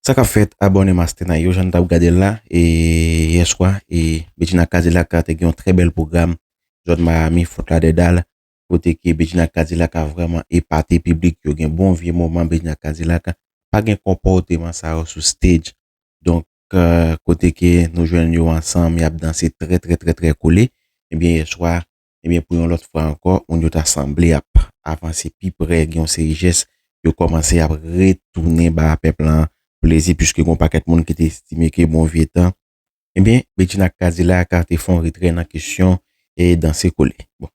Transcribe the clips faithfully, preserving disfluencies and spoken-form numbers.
Sa k ap fèt, abòne Master Nine yo, jan n t ap gade l la, e yè swa, e Bedjine ak Kadilak te gen yon trè bèl pwogram zòn Miami, Fort Lauderdale, kote ke Bedjine ak Kadilak vrèman epate piblik yo, gen bon vye moman Bedjine ak Kadilak pa gen konpòteman sa yo sou stage. Donk, eh, kote ke nou jwenn yo ansanm, y ap danse trè, trè, trè, trè kole. Ebyen, yè swa, ebyen, pou yon lòt fwa ankò, moun yo ta sanble ap avanse pi pre, gen yon seri jès, yo kòmanse ap retounen ba pèp lan plezi, piske gen yon pakèt moun ki te estime ke bon vye tan, ebyen, Bedjine ak Kadilak te fè yon retrè nan kesyon e danse kole. Bon.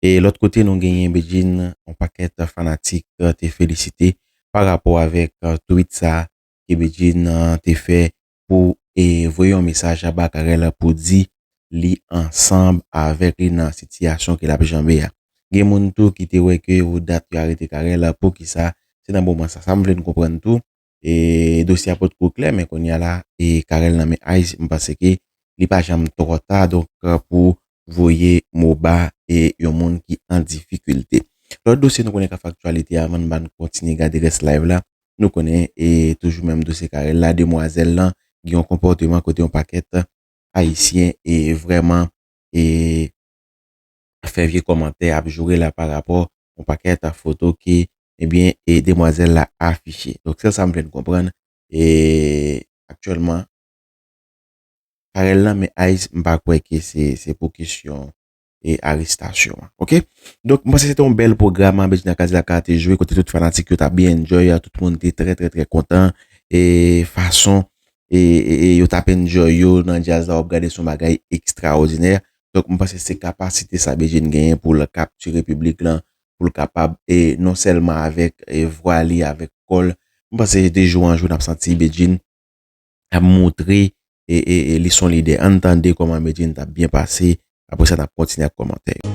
E lòt kote, nou genyen Bedjine, yon pakèt fanatik, eh, te felisite pa rapò avèk, eh, tweet sa ke Bedjine, eh, te fè pou, e voye yon mesaj ba Carel pou di li ansanm avèk li nan sitiyasyon ke l ap janbe a. Gen moun tou ki te wè ke yo dat yo arete Carel, poukisa, se nan moman sa. Sa m vle n konprann tou, e dosye a potko klè, men kounye a la, e Carel nan men ICE, m panse ke li pa janm twò ta, donk, eh, pou voye mo ba e yon moun ki an difikilte. Lòt dosye nou konnen k ap fè aktyalite avan n ba n kontinye gade rès live la. Nou konnen e toujou menm dosye Carel la, demwazèl lan gen yon konpòteman kote yon pakèt Ayisyen e vrèman e fè vye kòmantè ap joure la pa rapò yon pakèt foto ke, ebyen, e demwazèl la afiche. Donk, sèl sa m vle n konprann, e aktyèlman, Carel nan men ICE, m pa kwè ke se, se pou kesyon e arestasyon an. Oke? Donk, m panse se te yon bèl pwogram, Bedjine ak Kadilak te jwe, kote tout fanatik yo t ap byen enjoy, tout moun te trè, trè, trè kontan. E fason e, e, e yo t ap enjoy yo nan djaz la, w ap gade se yon bagay ekstraòdinè. Donk, m panse se kapasite sa Bedjine genyen pou l kaptire piblik lan, pou l kapab, e non sèlman avèk, e vwa li, avèk kò l. M panse de jou an jou, n ap santi Bedjine ap montre e, e, e li se yon lidè. Ann tande kòman Bedjine t ap byen pase. Apre sa, n ap kontinye ak kòmantè yo.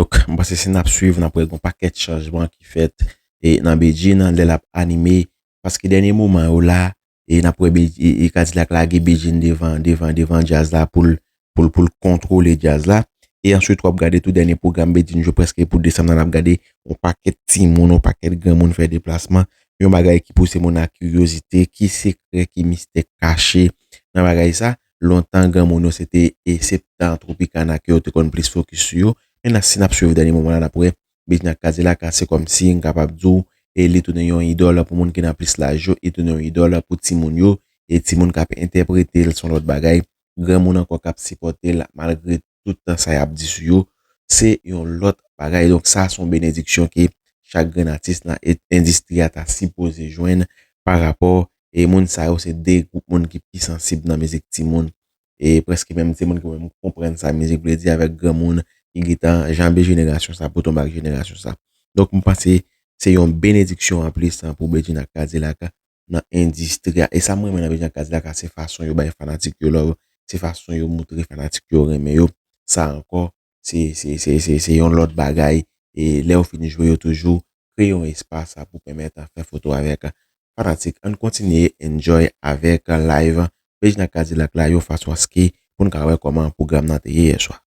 Donk, m panse si n ap swiv, n ap wè gen yon pakèt chanjman ki fèt e nan Bedjine lè l ap anime, paske dènye moman yo la, e n ap wè Be- e, e Kadilak lage Bedjine devan, devan, devan djaz la pou l, pou l, pou l kontwole djaz la. E answit, w ap gade tou dènye pwogram Bedjine jwe prèske pou desanm nan, n ap gade yon pakèt timoun, yon pakèt granmoun fè deplasman, yon bagay ki pouse moun a kiryozite, ki sekrè, ki mistè kache nan bagay sa. Lontan, granmoun yo se te e septan, Tropicana ke yo te konn plis fokis sou yo. Men si n ap swiv dènye moman la, n ap wè Bedjine ak Kadilak, se kòmsi m kapab di w, e li tounen yon idòl pou moun ki nan plis laj yo, e tounen yon idòl pou timoun yo, e timoun k ap entèprete l se yon lòt bagay, granmoun ankò k ap sipòte l malgre tout sa y ap di sou yo, se yon lòt bagay. Donk, sa se yon benediksyon ke chak grenn atis nan e- endistri a ta sipoze jwenn pa rapò, e moun sa yo se de gwoup moun ki pi sansib nan mizik timoun, e prèske menm se moun ki menm konprann sa mizik vle di avèk granmoun ki gentan janbe jenerasyon sa pou tonbe ak jenerasyon sa. Donk, m panse se yon benediksyon anplis, an, pou Bedjine ak Kadilak nan endistri a. E sa m renmen nan Bedjine ak Kadilak, se fason yo bay fanatik yo love, se fason yo moutre fanatik yo renmen yo. Sa ankò, se, se, se, se, se yon lòt bagay. E lè yo fin jwe, yo toujou kreye yon espas pou pèmèt fè foto avèk fanatik. Ann kontinye enjoy avèk live Bedjine ak Kadilak la yon fason aske pou n ka wè kòman pwogram nan te ye yè swa.